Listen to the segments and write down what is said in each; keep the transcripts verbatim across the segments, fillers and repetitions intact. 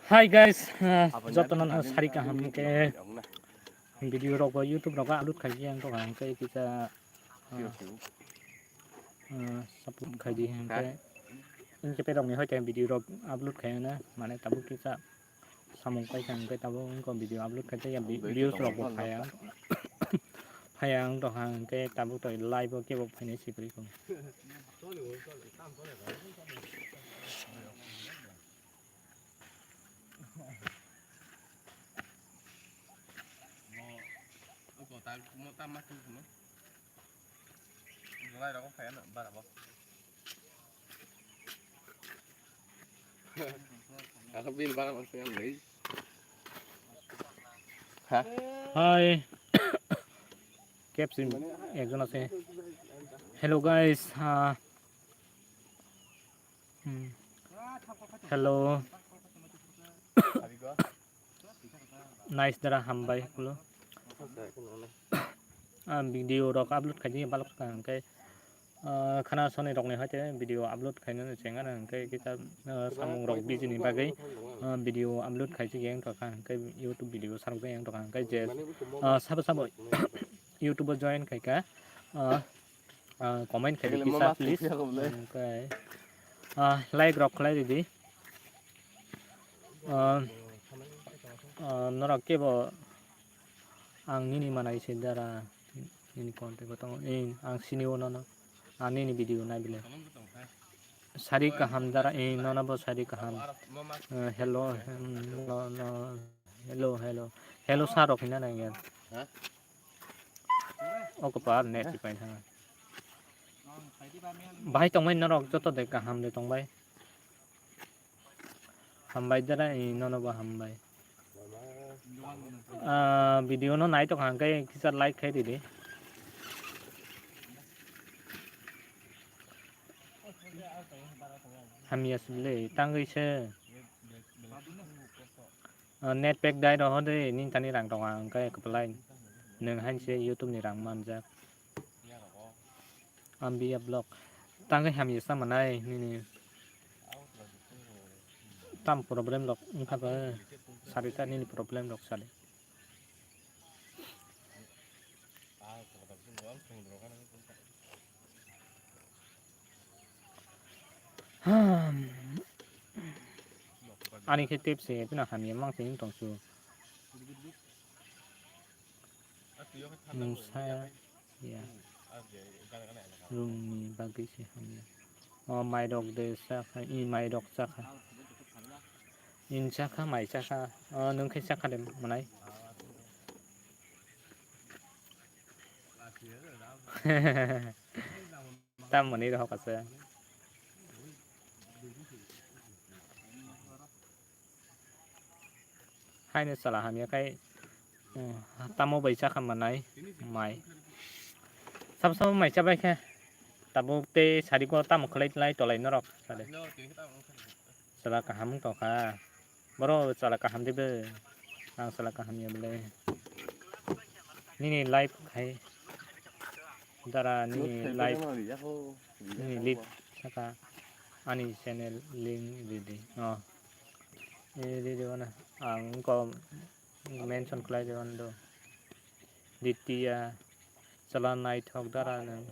Hi guys, uh, jotono no sari kaham ke video rok bo YouTube rok upload khai yang to hang ke kisa, uh, uh, support khai di hang ke. Inke pe rok ni hoite video rok upload khai na mane tabuk kisa samung pai hang ke tabuk ko video upload khai ya views rok bo phaya. Phaya ang to hang ke tabuk to live bo kebo phainai sikri ko. Ako bin bara mansai ang guys. Ha? Hi. Captain ekjon ase. Hello guys. Uh, Hmm. Hello. Nice dara hambai kulo. Ah, video rok upload khai di balok hwnkhe, ah, khana soni rok ni hoite video upload khaina chenga hwnkhe kita, ah, samung rok busy ni bagwi, ah, video upload khai si yang tokha hwnkhe YouTube video sarok yang tokha hwnkhe je, ah, sabo sabo YouTube o join khaika, ah, Ah, comment khai di kisa, please. Hwnkhe, ah, like rok khlai di. Ah, ah, norok kebo ang nini manai se dara, nini contact o tongo. Eh, ang sini o nono. Ah, nini video nai bile. Sari kaham dara, eh, nono bo sari kaham. Eh, hello, hmm, no, no. Hello, hello. Hello, sa rok hina nang yan. O kopar net ripai thang. Bahai tongbai norok joto de kaham de tongbai. Hambai dara i nono bo hambai. Ah, video no nai tong hang kai kisa like khai di de. Hamya sile tangwi se. Ah, net pack dai roho de, nini thani rang tongo ang khe kwplai. Nwng hain se YouTube ni rang manjak. Ambiya vlog. Tangwi hamya sa manai nini. Tam problem rok wngkha ba sari ta nini problem rok sari. Ani khe tep se, bini hamya mang se wng tong su. Nwng sa ya. Rungni bagwi se hamya. O mairok de chakha, i mairok chakha. In chakha, mai chakha. O nwng khe chakha de manai. Tamoni rok ase. Haino chwla hamya khai, hmm, tamo bai chakha manai mai. Sabo sabo mai chabai khe. Tabuk tei sari ko tamo khlai lai tolai norok sari. Chwla kaham wng tongkha. Boro chwla kaham dibe. Ang chwla kaham ya bole. Nini live khai. Dara nini live. Nini live saka ani channel link ridi. Oh. Ridi wana. Ang ko mention khlai di wana do. Ditya. Chwla naithok dara nang.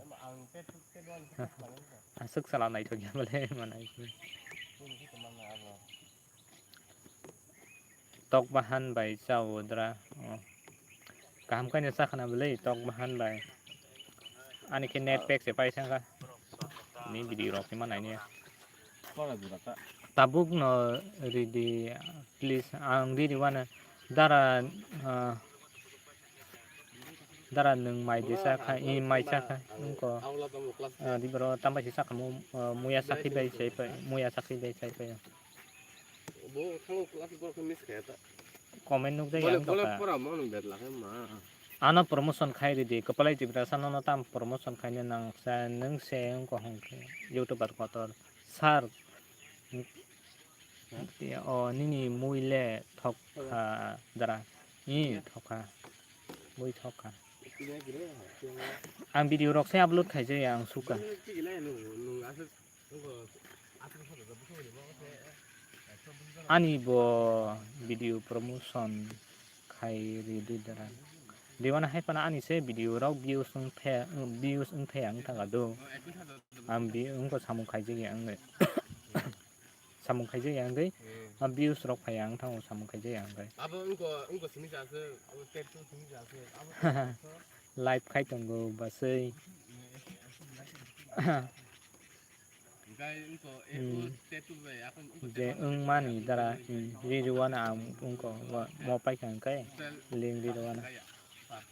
Aswk chwla naithok ya bole manai. Tok bahan bai chao dra. Oh. Kaham khaino chakhana bwlwi tok bahan bai. Ani khe net pack se pai thangkha. Ni video rok se ma naini. Tabuk no ridi, please, ang ridi wana dara, ah, dara nwng mai de chakha, i mai chakha, wngko, ah, di boro tambai se chakha mu-, ah, muya sakhi bai chai pai, muya sakhi bai chai pai. Bo thango class borok miss khe ta. Comment nukjak bole, yang bole tokha. Pora mo nung bet lakhe ma. Ano promotion khai ridi, kwpalai Tiprasa nono tam promotion khaina nang sa, nwng se wngko hwnkhe YouTuber kotor. Sir, o nini mui le thok kha dara. I thok kha. Mui thok kha. Ang video rok se upload khai jaya ang suka. Ani bo video promotion khai ridi dara. Diwana hai phano ani se video rok views wng phe-, views wng phe ang thang ado. Ang bi-, wngkha samung khaijak ya wngwi. Samung khaijak ya wngwi. Hmm. Ang views rok phai ang thango samung khaijak ya wngwi. Abo wngkha, wngkha simi sa se, tattoo simi sa se. Abo live khai tongo baswi. Hmm. Je wng mani dara, hmm, ri rwano ang wngkha, mo paikha hwnkhe link ri rwano.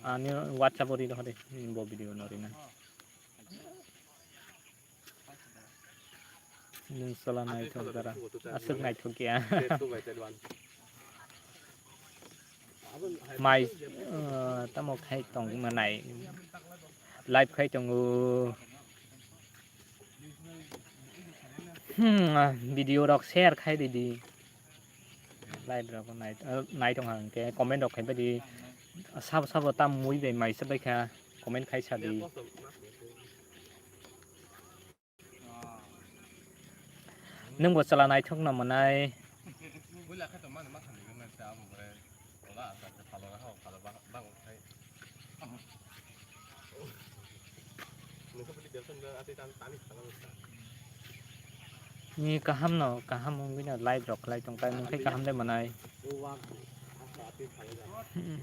Ani WhatsApp o ri rw de, hmm, bo video no rina. Nwng chwla naithok dara, aswk naithok ya. Mai, uh, tamo khai tong manai. Live khai tongo. Hmm, video rok share khai ridi. Live rok nai, uh, nai tong hang ke comment rok khai badi. Sabo sabo tam mui bai mai se bai kha comment khai sadi. Nwng bo chwla naithok no mwnai. Ni kaham no, kaham wngwi no live rok khlai tong kha, nwng khai kaham de mwnai. Hmm.